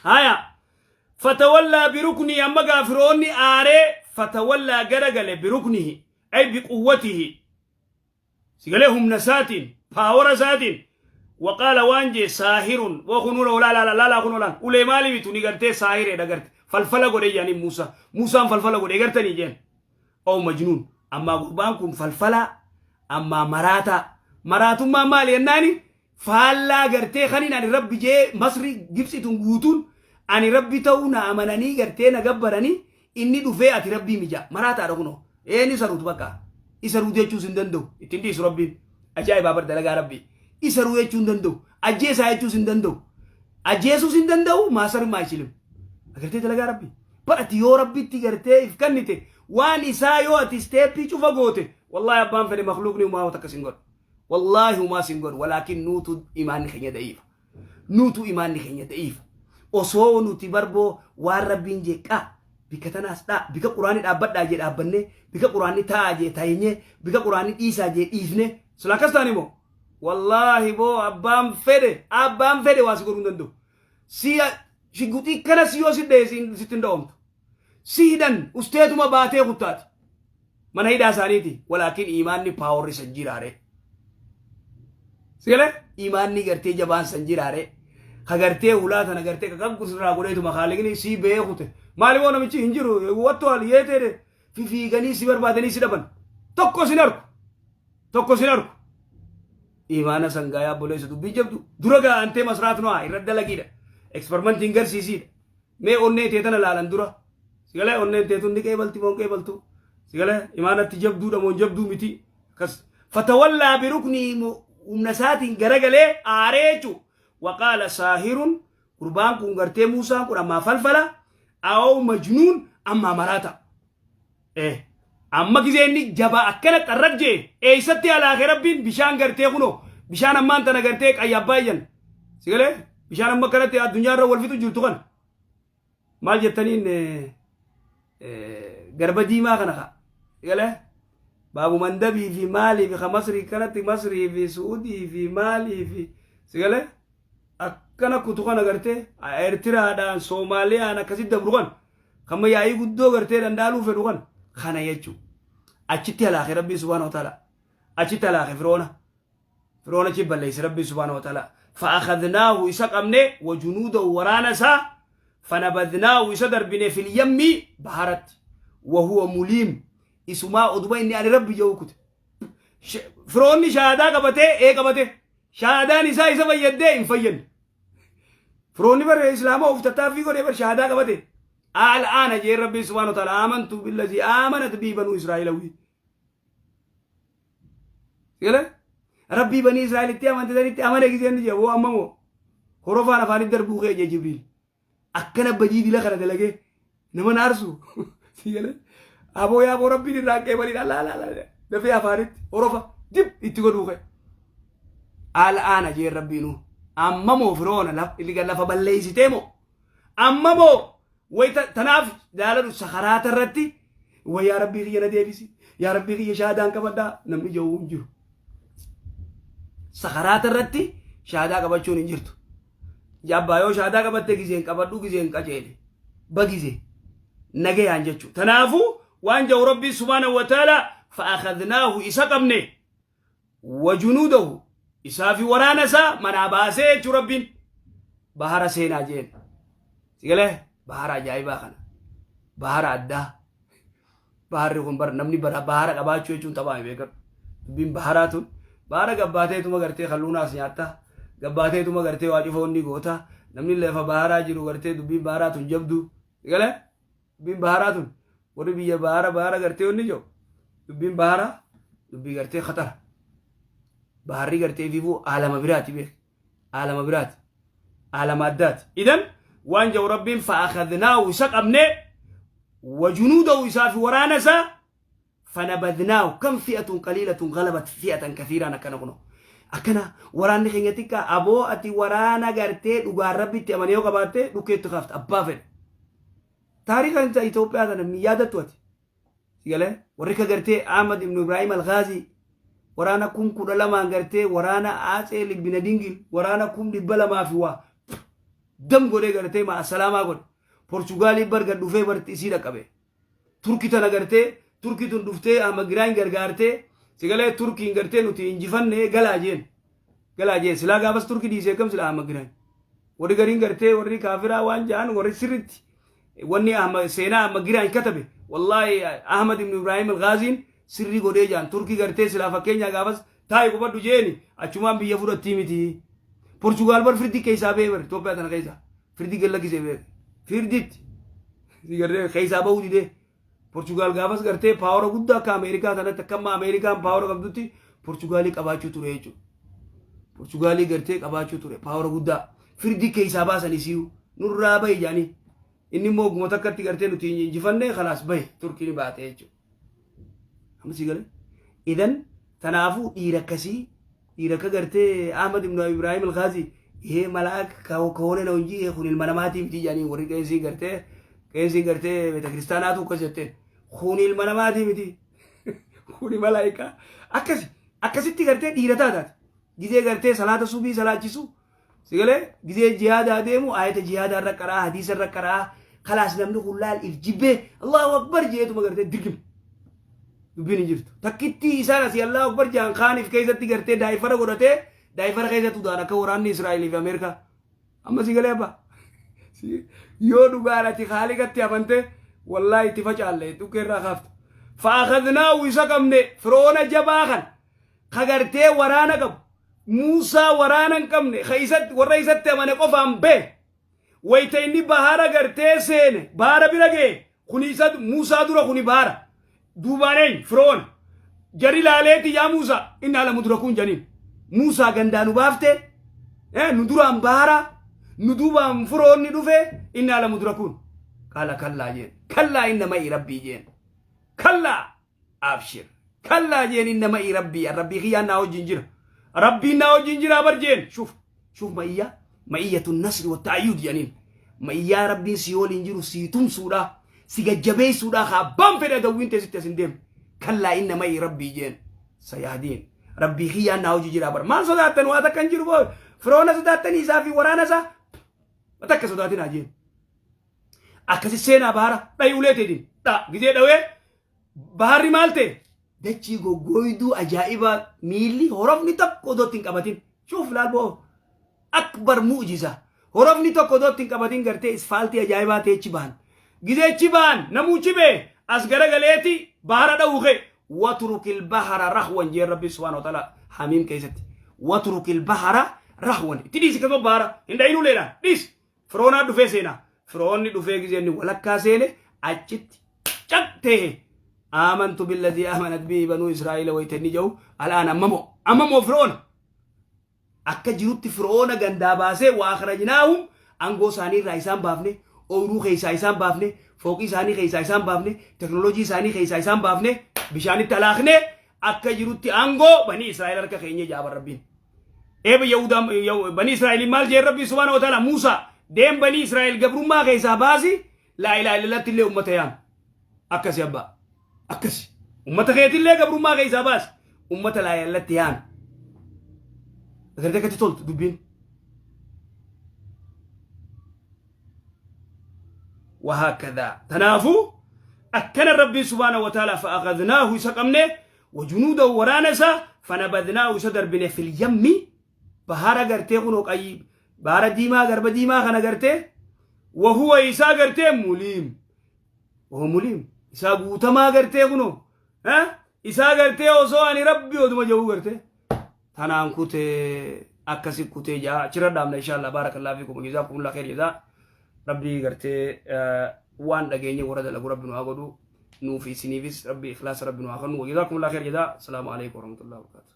Haya fatawallaa biruknii amma gaa firoonni aaree fatawallaa garagale biruknihi ay biquwwatihi sigalee humna isaatiin paawara isaatiin waqaala waan jee saahirun wakunula olaala laalaa kun olaan ulee maali bitu ni gartee saahireedha garte falfala godhe jaanii Muusaa Muusaan falfala godhe gartanii jeen oo majnuun ammaa gurbaan kun falfalaa ammaa maraataa maraatummaa maali jennaani faallaa gartee kanin ani rabbi jee masri gibxi tun guutuun ani rabbi ta'uu na amananii gartee na gabbaranii inni dhufee ati rabbii mija maraataadha kunoo een isa ruutu bakka isa ruutu jechuus hin danda'u ittiin dhiisu rabbiin ajaa'ibaa bar dalagaa rabbii isa ruu jechuu hin danda'u ajjeesaa jechuus hin danda'u ajjeesuus hin danda'u maasar maayishilim agartee dalagaa rabbii bar ati yoo rabbitti gartee if kennite waan isaa yoo ati isteeppii cufa goote wallaahi abbaan fedhe makluuqni humaa takka sin godhu Wallaahi humaa sin godhu walaakin nuutu imaanni keenya da'iifa. Nuutu imaanni keenya da'iifa. Osoo nuti barboo waan rabbiin jee qa bika tanaas dhaa bika quraanni dhaabbadhaa jee dhaabbannee bika quraanni taa'aa jee taayinyee bika quraanni dhiisaa jee dhiifnee sila akkas taani moo wallaahi boo abbaan fedhe abbaan fedhe waa si godhuu hin danda'u. Si shiguxii kana si yoo si dha'e sitti hin dha'omtu. Si hidhan usteetuma baatee kuttaati. Mana hidhaa isaaniiti. Walaakin iimaanni paaworri san jiraare. Sigalee iimaanni gartee jabaan san jiraare. Ka gartee hulaa tana gartee ka qaqqusirraa godheetuma kaaliqni sii bahee kute. Maali moo namichi hin jiru wattu haali yeeteedhe fifiiganii si barbaadanii si dhaban. Tokko sin arku. Tokko sin arku. Imaana sangaa yaa obboleessa dubbii jabdu. Dura gaa antee masraat noa irra dalagiidha. Eksperimentiin garsiisiidha. Mee onnee tee tana laalan dura. Sigalee onneen tee tun ni qeebalti moo hin qeebaltu? Sigalee imaanatti jabduudha moo hin jabduu miti? Akkas. Fatawallaa biruknii humna isaatiin garagalee aaree jechuudha. Waqaala saahirun gurbaan kun gartee Muusaan kun ammaa falfala aw majnuun ammaa maraata. Eh amma gizee inni jabaa akkana xarraq jee eessatti alaake rabbiin bishaan gartee kunoo bishaan ammaan tana gartee qayyabbaa iyyan. Sigalee bishaan amma akkanatti addunyaa irra wal fixu jirtu kana. Maal jettaniin garba diimaa kana ka. Sigalee baabu mandabii fi maalii fi ka masrii kanatti masrii fi suudii fi maalii fi sigalee akkana kutu kana gartee eertiraadhaan soomaaliyaan akkasitti dabru kana. Kamma yaa'ii guddoo gartee dandaaluu fedhu kana kana jechuudha. Achitti halaake rabbiin subhaanahu wa ta'ala. Achitti halaake firoona. Firoona achi balleesse rabbiin subhaanahu wa ta'ala. Fa'akadnaahu isa qabne wajunuudahu waraana isaa fanabadnaahu isa darbine fil yammi baharatti. Wahuwa muliim isumaa oduma inni ani rabbi jedhu kute. Firoonni shahaadaa qabatee ee qabate. Shahaadaan isaa isa fayyaddee hin fayyadne. Firoonni bar islaama of tattaaffii godhee bar shahaadaa qabate. Al'aana jee rabbiin subhaanahu wa ta'ala amantu billazii aamanat bii banuu Israa'ilawii. Sigale rabbii banii Israa'elitti amante sanitti amane giseen ni jee woo amma moo horofaan afaanitti darbuu kee jee Jibriil. Akkana badii dila kana dalagee nama naarsu. Sigale aboo yaa aboo rabbiin irraa qeebaliidha laa laa laa dafee afaanitti horofa dib itti godhuu kee. Al'aana jeen rabbiinuu amma moo firoona lafa balleessitee moo amma moo wayita tanaaf jaaladhu sakaraata irratti way yaa rabbii kiyya na deebisi yaa rabbii kiyya shahaadaan qabadhaa namni jiru hin jiru. Sakaraata irratti shahaadaa qabachuun hin jirtu. Abbaa yoo shahaadaa qabatte gizeen qabadhu gizeen qajeele bagizee nagayaan jechuudha. Tanaafuu waan jedhu rabbii subhaanahu wa ta'ala fa'akadnaahu isa qabne wajunuudahu isaa fi waraana isaa manaa baasee jechuu rabbiin bahara seenaa jeen sigalee bahara ajaa'ibaa kana bahara addaa baharri kun bar namni bara bahara qabaachuu jechuun taphaa hin beekadhu dubbiin baharaa tun bahara gabbaateetuma gartee kalluunaas nyaatta gabbaateetuma gartee waa cufa onni goota namni lafa baharaa jiru gartee dubbiin baharaa tun jabdu sigalee Dubbiin baharaa tun warri biyya bahara bahara gartee wanni jiru dubbiin baharaa dubbii gartee khatara. Baharri gartee fiifuu aalama biraati beek. Aalama biraati. Aalama addaati. Idan waan jedhu rabbiin fa'akadnaahu isa qabnee wajunuudahu isaa fi waraana isaa fanabadnaahu kam fi'atun qaliilatun galabat fi'atan kathiiraan akkana kunoo. Akkana waraanni keenya xiqqaa aboo ati waraana gartee dhugaan rabbitti amanee yoo qabaatte dhukkeetti kaafta abbaa fedhe. Taariika inta Itoophiyaa tana hin yaadattu ati. Sigalee warri ka gartee Ahmad ibn Ibrahim al-Ghazi waraana 12,000 gartee waraana Atsee Libbina Dingil waraana 200,000 fi waa. Dam godhee gartee ma'a salaamaa godhe. Porchugaalii bar gad dhufee bar isii dhaqqabe. Turki tana gartee Turki tun dhuftee Ahmad Giraany gargaartee sigalee Turkiin gartee nuti injifanne galaa jeen. Galaa jeen silaa gaafas Turki dhiisee akkam silaa Ahmad Giraany. Warri gariin gartee warri kaafiraa waan ja'an warri sirritti wanni Ahmad seenaa Ahmad Giraany katabe wallaahi Ahmad ibn Ibrahim al-Ghaziin sirrii godhee ja'an Turki gartee silaa fakkeenyaa gaafas taa'i qubadhu jeeni achumaan biyya fudhattii miti. Portugaal bar firdii keessaa ba'ee bar Itoophiyaa tana keessaa firdii gad lakkisee ba'e firditti si gartee keessaa ba'uu didee Portugaal gaafas gartee paawara guddaa akka Ameerikaa tanatti akka amma Ameerikaan paawara qabdutti Portugaalii qabaachuu ture jechuudha. Portugaalii gartee qabaachuu ture paawara guddaa firdii keessaa baasan isiyu nurraa bahi jedhanii inni immoo oguma takkatti gartee nuti injifanne kalaas bahi Turkiin baate jechuudha. Amma si galee? Idan tanaafuu dhiira akkasii dhiira akka gartee Ahmad ibn Ibrahim al-Ghazi ይሄ መልአክ ከሆነ ነው እንጂ ይሄ kun ilma namaatii miti jedhanii warri qeesii gartee qeesii gartee beeta kiristaanaatu akkas jetteen kun ilma namaatii miti kuni malaayikaa akkasi akkasitti gartee dhiira taataati gizee gartee salaata subii salaachisu si galee gizee jihaadaa deemu ayata jihaadaa irra qaraa hadiisa irra qaraa kalaas namni kun laal if jibbee Allahu akbar jeetuma gartee dirgim dubbiin hin jirtu takkittii isaan asii Allahu akbar jaan kaaniif keessatti gartee daayifara godhatee daayifara keessatti udaan akka waraanni Israa'elii fi Ameerikaa amma si galee abbaa yoo dhugaan ati haaliqatti amante wallaahi itti facaalle dhukkee irraa kaaftu fa'aakadnaahu isa qabne firoona jabaa kan ka gartee waraana qabu Muusaa waraana hin qabne ka isatti warra isatti amane qofaan bee wayta inni bahara gartee seene bahara bira ga'e kuni isa Muusaa dura kuni bahara duubaan eenyu firoona jari laaleeti yaa Muusaa inni ala mudrakuun janiin Muusaa gandaa nu baafte nu duraan bahara nu duubaan firoonni dhufe inni ala mudrakuun qaala kallaa jeen kallaa inna ma'i rabbii jeen kallaa Abshir. Kallaa jeen inna ma'i rabbii rabbii kiyyaan naa wajjin jira. Rabbiin naa wajjin jira bar jeen. Shuf shuf ma'iyyaa ma'iyyatu nasri wa ta'ayyud jedhaniin. Ma'iyyaa rabbiin si waliin jiru si tumsuudha si gajjabeessuudha haa abbaan fedhe adawwiin teessitti as hin deemne. Kallaa inna ma'i rabbii jeen. Sayahdiin. Rabbii kiyyaan naa wajjin jira bar. Maal sodaattan waa takka hin jiru boo. Firoona sodaattanii isaa fi waraana isaa. Takka sodaatinaa jeen. Akkasi seenaa baara dhayi ulee teetiin. Dha gizee dhawee Baharri maal ta'e? Dachii goggooyduu ajaa'ibaa miilli horofni tokko odoo itti hin qabatin. Shuuf laal boo. Akbar mu'jiza. Horofni tokko odoo itti hin qabatin gartee isfaaltii ajaa'ibaa ta'e achi bahan. Gizee achi bahan namuu cibee as garagaleeti bahara dha'uu ka'e. Watrukil bahara rahwan jeen Rabbi subhaanahu wa ta'ala hamiim keessatti. Watrukil bahara rahwan. Itti dhiisi akkasuma bahara hin dha'inuu leedhaan dhiisi. Firoonaa dhufee seenaa. Firoonni dhufee gizee inni walakkaa seene achitti caq ta'e. Aamantu billadii amanat bihi banuu Israa'iila wayita inni jedhu al'aan ammamoo ammamoo firoona. Akka jirutti firoona gandaa baasee waa akhrajnaahum aangoo isaanii irraa isaan baafne ooyiruu keessaa isaan baafne fooqii isaanii keessaa isaan baafne teknooloojii isaanii keessaa isaan baafne bishaanitti alaakne akka jirutti aangoo banii Israa'el harka keenya jaaban rabbiin. Eeba Yahudaa banii Israa'eliin maal jeen Rabbi subhaanahu wa ta'ala Muusaa deem banii Israa'el gabrummaa keessaa baasi laa ilaaha illallatti illee ummata yaam. Akkasi abbaa. Akkasi. Ummata keetillee gabrummaa keessaa baasi. Ummata laa ilaaha illallatti yaam. Agartee akkatti toltu dubbiin. وهكذا تنافو أكن ربي سبحانه وتعالى فأخذناه سقمنه وجنوده ورانسا فنبذناه isa darbine في اليم bahara gartee kunoo qayyi bahara diimaa garba diimaa kana gartee وهو isaa gartee مليم وهو مليم isaa guutamaa gartee kunoo isaa gartee osoo ani rabbi oduma jedhu gartee tanaan kutee akkasi kutee jaa achirra dhaabna inshallah barakallahu fiikum jazakumullahu khair jazaa rabbii gartee waan dhageenye warra dalagu rabbi nu haa godhu nuufi isiniifis rabbi ikhlaasa rabbi nu haa kennu jazakumullahu khair jazaa assalaamu alaikum warahmatullahi wabarakatuh.